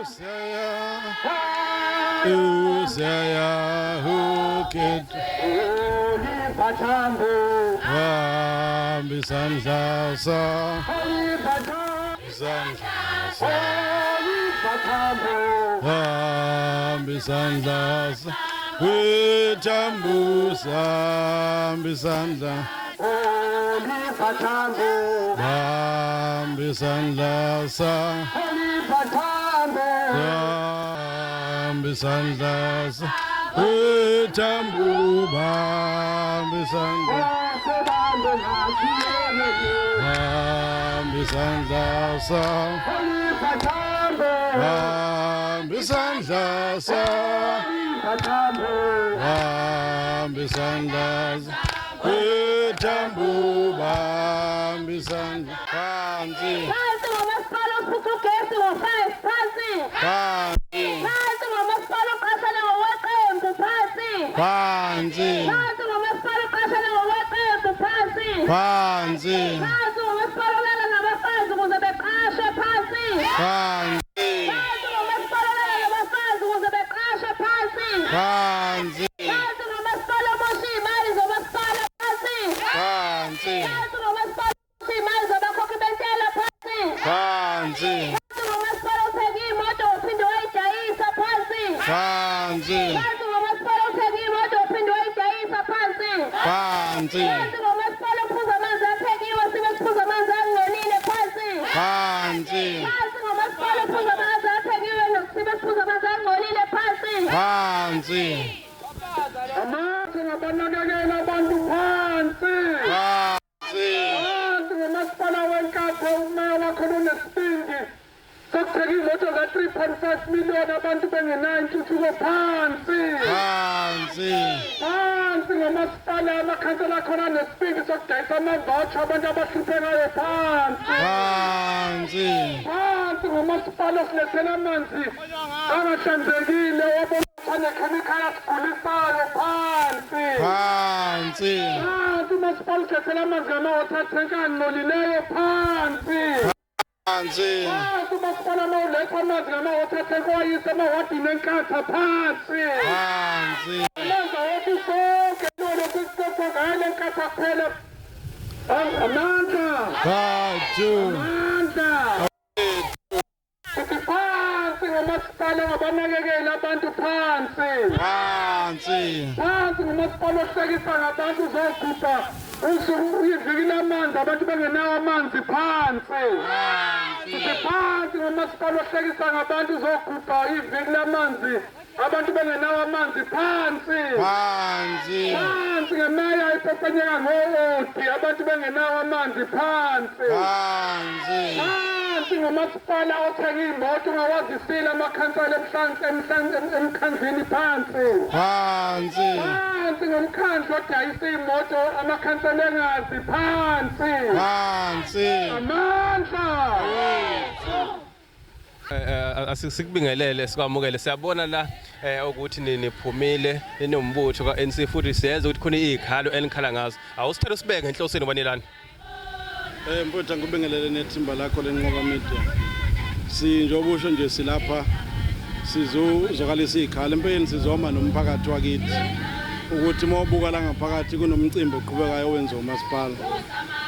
Usaya Usaya uket Bamba isandla sa Isandla sa Bamba isandla sa Wethambu samba isandla Bamba isandla sa Bamba isandla sa Wethambu bamba isandla Bamba isandla sa Bamba isandla sa Bamba isandla sa Wethambu bamba isandla phansi Phansi ngomasipala ophutha ugesi ngo-5 phansi. Phansi Phansi ngomasipala oqashana ngokweqembu phansi. Phansi Phansi ngomasipala oqashana ngokweqembu phansi. Phansi Phansi ngomasipala olala nabafazi ukuze beqashwe phansi. Phansi Phansi ngomasipala olala nabafazi ukuze beqashwe phansi. Phansi Phansi ngomasipala omosha iy'mali zomasipala phansi. Phansi Phansi ngomasipala omosha iy'mali zabakhokhi bentela phansi. Phansi Phansi ngomasipala othenga iy'moto uphinde wayidayisa phansi. Phansi Phansi ngomasipala othenga iy'moto uphinde wayidayisa phansi. Phansi Phansi ngomasipala ophuza amanzi aphekiwe sibe siphuza amanzi angcolile phansi. Phansi Phansi ngomasipala ophuza amanzi aphekiwe sibe siphuza amanzi angcolile phansi. Phansi Amanzi ngabanakekela abantu phansi. Phansi Phansi ngomasipala weNkatha umeya wakhona unesibindi sokuthenga iy'moto za-3.5 million abantu bengenayo intuthuko phansi. Phansi Phansi ngomasipala amakhansela akhona anesibindi sokudayisa ama-voucher abantu abahluphekayo phansi. Phansi Phansi ngomasipala osilethela amanzi angahlanzekile wabona nekhemikhali asigulisayo phansi. Phansi Phansi umasipala usilethela amanzi ngama-water tank angcolileyo phansi. Phansi Phansi umasipala uma uletha amanzi ngama-water tank owayise emawadini eNkatha phansi. Phansi Amanzi awethu sonke lolo sisithetha ngayo le Nkatha kuphela. Amandla! Bathu Amandla! Sithi phansi ngomasipala ongabanakekeli abantu phansi. Phansi Phansi ngomasipala ohlekisa ngabantu uzogubha usuku iviki lamanzi abantu bengenawo amanzi phansi. Sithi phansi ngomasipala ohlekisa ngabantu uzogubha iviki lamanzi abantu bengenawo amanzi phansi. Phansi Phansi ngemeya ipepenyeka ngo-odi abantu bengenawo amanzi phansi. Phansi Phansi ngomasipala othenga iy'moto ungawazisile amakhansela emkhandlwini phansi. Phansi Phansi ngomkhandlu odayisa iy'moto amakhansela engazi phansi. Phansi Amandla! Asikubingelele sikwamukele siyabona la ukuthi niphumile ninombutho ka-ANC futhi siyenza ukuthi khona iy'khalo enikhala ngazo awusithele usibeke ngenhlosweni ubanelani. Mfowethu angikubingelele nethimba lakho leNqoba Media. Si njengoba usho nje silapha sizozwakalisa iy'khalo empeleni sizoma nomphakathi wakithi ukuthi uma ubuka la ngaphakathi kunomcimbi oqhubekayo owenziwa umasipala.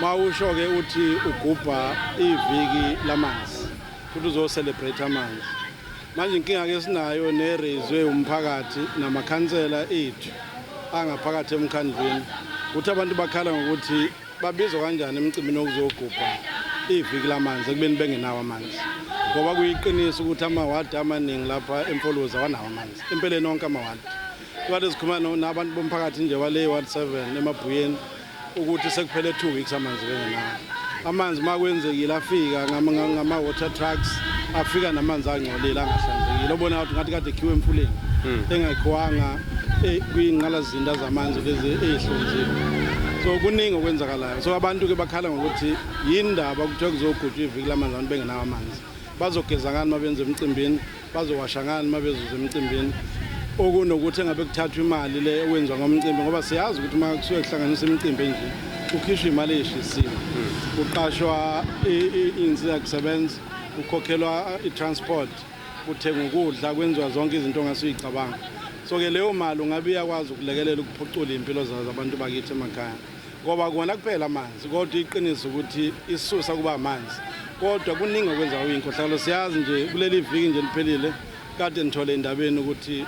Ma usho-ke uthi ugubha iviki lamanzi futhi uzo-celebrate amanzi. Manje inkinga-ke esinayo nereyizwe umphakathi namakhansela ethu angaphakathi emkhandlwini ukuthi abantu bakhala ngokuthi babizwa kanjani emcimbini wokuzogubha iviki lamanzi ekubeni bengenawo amanzi ngoba kuyiqiniso ukuthi amawadi amaningi lapha eMfolozi awanawo amanzi empeleni onke amawadi kade sikhuluma nabantu bomphakathi nje wale ward 7 eMabhuyeni ukuthi sekuphele 2 weeks amanzi bengenawo amanzi. Uma kwenzekile afika ngama-water trucks afika namanzi angcolile angahlanzekile obona ukuthi ngathi kade khiwe emfuleni engakhiwanga kwiy'nqalazinda zamanzi lezi ey'hlonziwe. So kuningi okwenzakalayo, so abantu-ke bakhala ngokuthi yini ndaba kuthiwa kuzogujwa iviki lamanzi abantu bengenawo amanzi, bazogeza ngani uma benza emcimbini, bazowasha ngani uma bezoza emcimbini, okunokuthi engabe kuthathwa imali le okwenziwa ngomcimbi ngoba siyazi ukuthi uma kusuke kuhlanganiswa imicimbi enje kukhishwa imali eyishisiwe, kuqashwa iy'nsiza kusebenza, kukhokhelwa i-transport. Kuthenga ukudla, kwenziwa zonke izinto ongasuyicabanga. So-ke leyo mali ungabe iyakwazi ukulekelela ukuphucula iy'mpilo zabantu bakithi emakhaya, ngoba kona kuphela amanzi, kodwa iqiniso ukuthi isisusa kuba amanzi, kodwa kuningi okwenza kuyinkohlakalo. Siyazi nje kuleli viki nje liphelile kade nithole endabeni ukuthi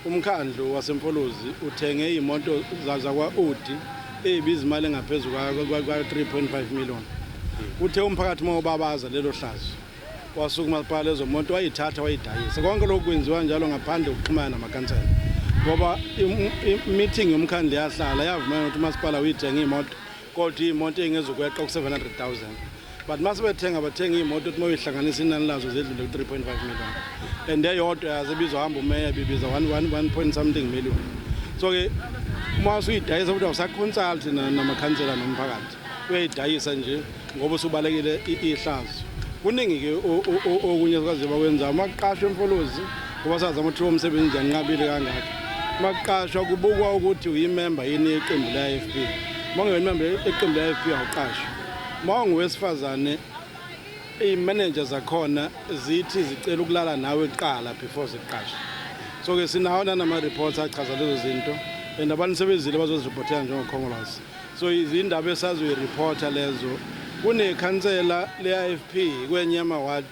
umkhandlu waseMfolozi uthenge iy'moto zakwa-Audi ey'biza imali engaphezu kwa-3.5 million. Uthe umphakathi uma ubabaza lelo hlazo, wasuka umasipala lezo moto wayithatha wayidayisa. Konke lokhu kwenziwa njalo ngaphandle kokuxhumana namakhansela, ngoba i-meeting yomkhandlu yahlala yavumelana ukuthi umasipala uyithenge iy'moto, kodwa iy'moto ey'ngezukweqa ku-700 000, but mase bethenga bathenga iy'moto ukuthi uma uyihlanganisa inani lazo zedlule ku-3.5 million, and eyodwa yazo ebizwa hamba umeya bibiza 1 point something million. So-ke uma usuyidayisa futhi awusa-consult namakhansela nomphakathi, uyayidayisa nje ngoba usubalekile ihlazo. Kuningi-ke okunye sikwaziyo bakwenzayo. Uma kuqashwa eMfolozi, ngoba sazi amathuba omsebenzi nje anqabile kangaka, uma kuqashwa kubukwa ukuthi uyimemba yini yeqembu le-IFP. Uma ungeyimemba yeqembu le-IFP awuqashwa. Uma ungowesifazane, iy'manager zakhona zithi zicela ukulala nawe kuqala before zikuqashe. So-ke sinawo nanama-reports achaza lezo zinto, and abantu sebezile bazoziripotela njengokhongolose. So izindaba esazoyiripotha lezo. Kunekhansela le-IFP kwenye amawadi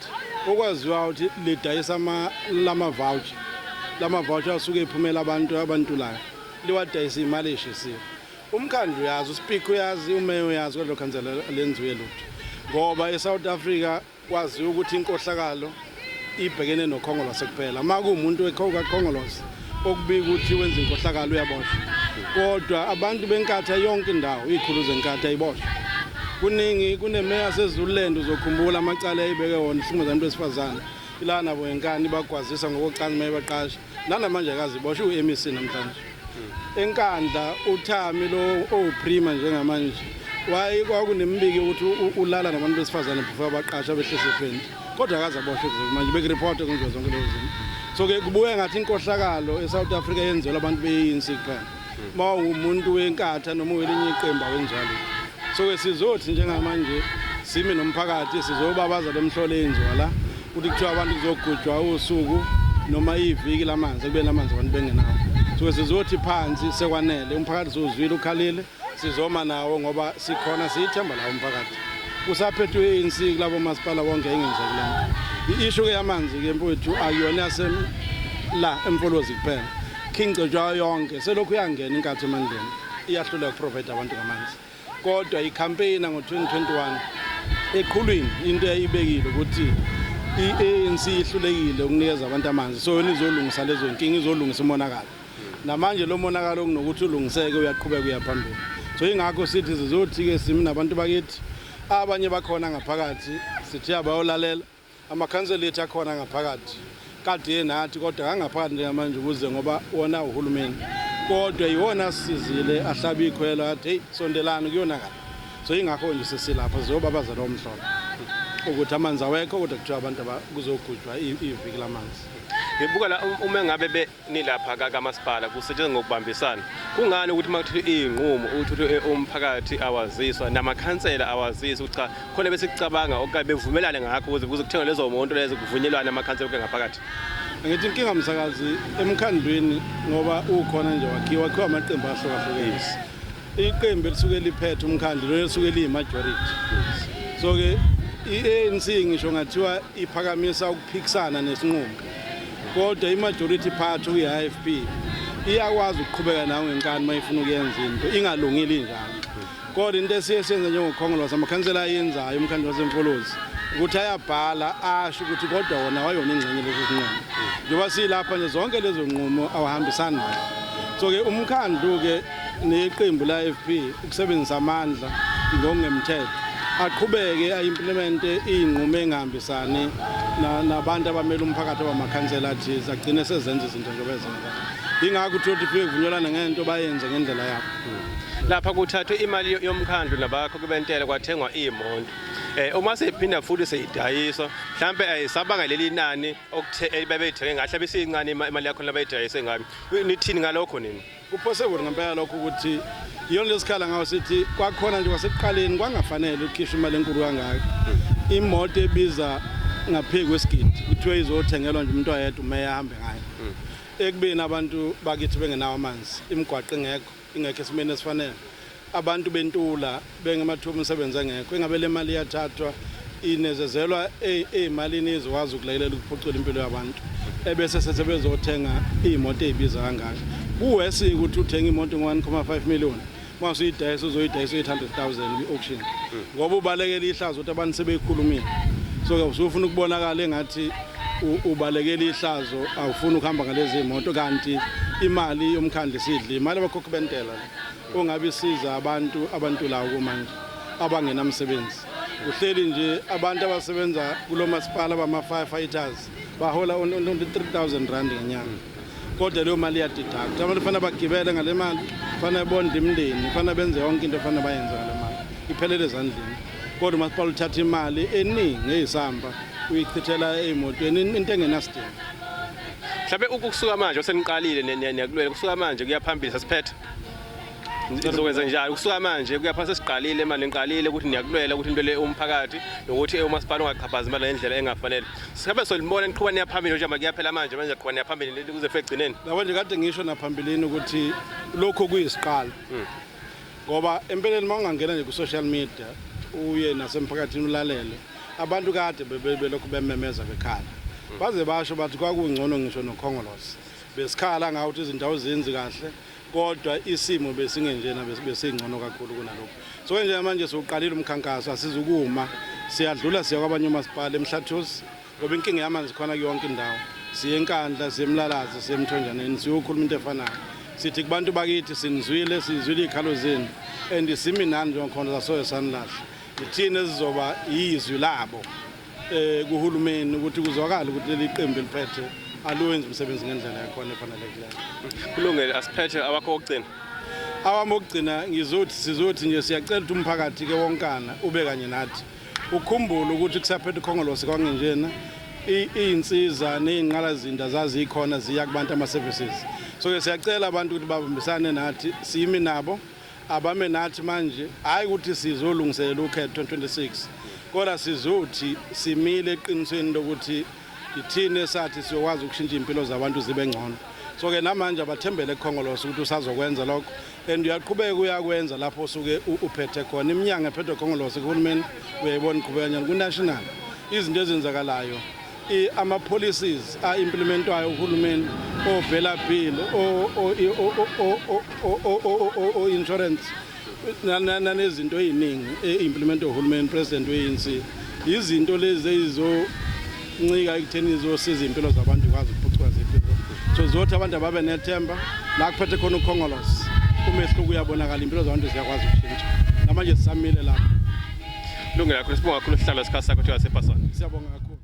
okwaziwa ukuthi lidayisa lama-voucher, lama-voucher asuke ephumela abantu abantulayo, liwadayisa imali eshisiwe. Umkhandlu uyazi, uspeaker uyazi, umeya uyazi, kodwa khansela lenziwe lutho, ngoba eSouth Africa kwaziwa ukuthi inkohlakalo ibhekene nokhongolose kuphela. Uma kuwumuntu kakhongolose okubika ukuthi wenza inkohlakalo, uyaboshwa, kodwa abantu beNkatha yonke indawo, iy'khulu zeNkatha ayiboshwa. Kuningi. Kunemeya seZululand, uzokhumbula amacala ayibeke wona, ihlukumeza abantu besifazane ila nabo ngenkani, bagwazisa ngokocansi uma baqasha. Nanamanje akaze iboshwe, u-MEC namhlanje eNkandla. uThami lo owuprima njengamanje waye kwakunembiko ukuthi ulala nabantu besifazane before baqasha behlise 20, kodwa akaze aboshwe kuze manje, bekuripota kwenziwa zonke lezo zinto. So-ke kubuye ngathi inkohlakalo e-South Africa yenzelwa abantu be-ANC kuphela. Uma uwumuntu weNkatha noma welinye iqembu awenziwa lutho. So-ke sizothi njengamanje simi nomphakathi sizobabaza le mhlolo eyenziwa la, ukuthi kuthiwa abantu kuzogujwa usuku noma iviki lamanzi, ekubeni amanzi abantu bengenawo. So sizothi phansi, sekwanele. Umphakathi siwuzwile ukhalile, sizoma nawo ngoba sikhona, siyithemba lawo umphakathi. Kusaphethwe i-ANC kulabo masipala bonke, ingenzeki le nto. I-issue-ke yamanzi-ke mfowethu akuyona yase la eMfolozi kuphela, King Cetshwayo yonke selokhu uyangena iNkatha emandleni iyahluleka ukuprovide abantu ngamanzi. Kodwa i-campaign ngo-2021 eqhulwini into eyayibekile ukuthi i-ANC ihlulekile ukunikeza abantu amanzi, so yona izolungisa lezo nkinga, izolungisa umonakalo. Namanje lo monakalo kunokuthi ulungiseke uyaqhubeka uya phambili. So ingakho sithi sizothi-ke simi nabantu bakithi, abanye bakhona ngaphakathi, sithi abayolalela amakhansela ethu akhona ngaphakathi kade nathi, kodwa angaphakathi njengamanje ukuze ngoba wona uhulumeni, kodwa iwona asisizile ahlaba ikhwelo athi, "Hey, sondelani, kuyonakala." So ingakho nje sesilapha sizobabaza lowo mhlolo ukuthi amanzi awekho, kodwa kuthiwa abantu kuzogujwa iviki lamanzi. Ngibuka la uma ngabe nilapha kamasipala kusetshenzwa ngokubambisana, kungani ukuthi uma kuthiwa iy'nqumo ukuthi umphakathi awaziswa namakhansela awaziswa ukuthi cha khona besikucabanga okanye bevumelane ngakho ukuze kuthengwe lezo moto lezo, kuvunyelwane amakhansela onke ngaphakathi? Angithi inkinga, msakazi, emkhandlwini ngoba ukhona nje wakhiwa amaqembu ahlukahlukene. Iqembu elisuke liphethe umkhandlu lelo lisuke liyi-majority. So-ke i-ANC ngisho ngathiwa iphakamisa ukuphikisana nesinqumo, kodwa i-majority party okuyi-IFP iyakwazi ukuqhubeka nayo ngenkani uma ifuna ukuyenza into ingalungile injalo. Kodwa into esiye siyenze njengokhongolose, amakhansela ayenzayo umkhandlu waseMfolozi, ukuthi ayabhala asho ukuthi kodwa wona wayona ingxenye leso sinqumo. Njengoba silapha nje, zonke lezo nqumo awahambisani nazo. So-ke umkhandlu-ke neqembu la-IFP ukusebenzisa amandla ngokungemthetho aqhubeke a-implemente iy'nqumo engahambisani nabantu abamele umphakathi abamakhansela athize, agcine sezenza izinto njengoba ezenza. Yingakho uthi kufike kuvunyelwane ngento bayenze ngendlela yabo. Lapha kuthathwe imali yomkhandlu nabakhokhi bentela kwathengwa iy'moto, uma seyiphinda futhi seyidayiswa, mhlampe ayisabanga leli nani okuthe bebeyithenge ngahle, besiyincane imali yakhona abayidayise ngayo. Nithini ngalokho nini? Ku-possible ngempela lokho, ukuthi iyona lesikhala ngayo sithi kwakhona nje kwasekuqaleni kwangafanele ukukhishwa imali enkulu kangaka, imoto ebiza ngaphezu kwesigidi kuthiwe izothengelwa nje umuntu oyedwa umeya ahambe ngayo, ekubeni abantu bakithi bengenawo amanzi, imigwaqo ingekho esimeni esifanele, abantu bentula bengemathuba omsebenzi engekho. Engabe le mali iyathathwa inezezelwa ey'malini ezokwazi ukulekelela ukuphucula impilo yabantu, ebese sesebezothenga iy'moto ey'biza kangaka. Kuwesi ukuthi uthenga imoto ngo-1,5 million, uma usuyidayisa uzoyidayisa u-800,000 kwi-auction, ngoba ubalekela ihlazo ukuthi abantu sebeyikhulumile. So-ke usufuna ukubonakala engathi ubalekela ihlazo, awufuni ukuhamba ngalezi moto, kanti imali yomkhandlu isidla imali abakhokhi bentela le ongabe isiza abantu abantulayo kumanje abangenamsebenzi. Kuhleli nje abantu abasebenza kulo masipala bama-firefighters bahola 3,000 rand ngenyanga, kodwa leyo mali iya-deduct. Abantu fanele bagibele ngale mali, fanele bondle imindeni, fanele benze yonke into efanele bayenze ngale mali, iphelele ezandleni. Kodwa umasipala uthatha imali eningi eyisamba uyichithela ey'motweni, into engenasidingo. Mhlawumbe ukusuka manje oseniqalile niyakulwela, kusuka manje kuya phambili sasiphethe nizokwenza njalo? Kusuka manje kuya phasi sesiqalile manje, niqalile ukuthi niyakulwela ukuthi into le umphakathi nokuthi umasipala ungachaphazi imali ngendlela engafanele. Singabe solibona niqhuba niya phambili njengoba kuyaphela manje, manje qhuba niya phambili kuze kufike ekugcineni? Yabo nje, kade ngisho naphambilini ukuthi lokhu kuyisiqalo, ngoba empeleni uma ungangena nje ku-social media uye nasemphakathini ulalele abantu, kade belokhu bememeza bekhala, baze basho bathi kwakungcono ngisho noKhongolose. Besikhala ngawo ukuthi izinto awuzenzi kahle, kodwa isimo besingenjena, besingcono kakhulu kunalokhu. So njengamanje siwuqalile umkhankaso, asizukuma, siyadlula siya kwabanye omasipala eMhlathuze, ngoba inkinga yamanzi khona kuyonke indawo. Siye eNkandla, siye eMlalazi, siye eMthonjaneni, siyokhuluma into efanayo. Sithi kubantu bakithi, sinizwile, sizwile iy'khalo zenu and simi nani njengokhona, sasoye sanilahla. Ithini esizoba yizwi labo kuhulumeni ukuthi kuzwakale ukuthi leli qembu eliphethe aluwenzi umsebenzi ngendlela yakhona efanelekileyo. Kulungile, asiphethe, awakho okugcina? Awami okugcina, ngizothi sizothi nje siyacela ukuthi umphakathi ke wonkana ube kanye nathi, ukhumbule ukuthi kusaphethe uKhongolose kwangenjena, iy'nsiza ney'nqalazinda zazikhona ziya kubantu, ama-services. So-ke siyacela abantu ukuthi babambisane nathi, siyimi nabo, abame nathi manje. Hhayi ukuthi sizolungiselela ukhetho 2026, kodwa sizothi simile eqinisweni lokuthi ithini esathi siyokwazi ukushintsha iy'mpilo zabantu zibe ngcono. So-ke namanje abathembele kuKhongolose ukuthi usazokwenza lokho and uyaqhubeka uyakwenza lapho osuke uphethe khona. Iminyango ephethwe Khongolose kuhulumeni uyayibona iqhubeka kanjani ku-national, izinto ezenzakalayo, ama-policies a-implementwayo uhulumeni, o-BELA Bill, o-insurance, nanezinto ey'ningi e-implementwe uhulumeni, president we-ANC. Izinto lezi ezizoncika ekutheni izosiza iy'mpilo zabantu ikwazi ukuphucuka zimpilo. So zothi abantu ababe nethemba la kuphethe khona uKhongolose, umehluko uyabonakala, iy'mpilo zabantu ziyakwazi ukushintsha. Namanje sisamile lapho. Kulungile kakhulu, sibonga kakhulu sihlalo, isikhathi sakho thiwa sepha sona. Siyabonga kakhulu.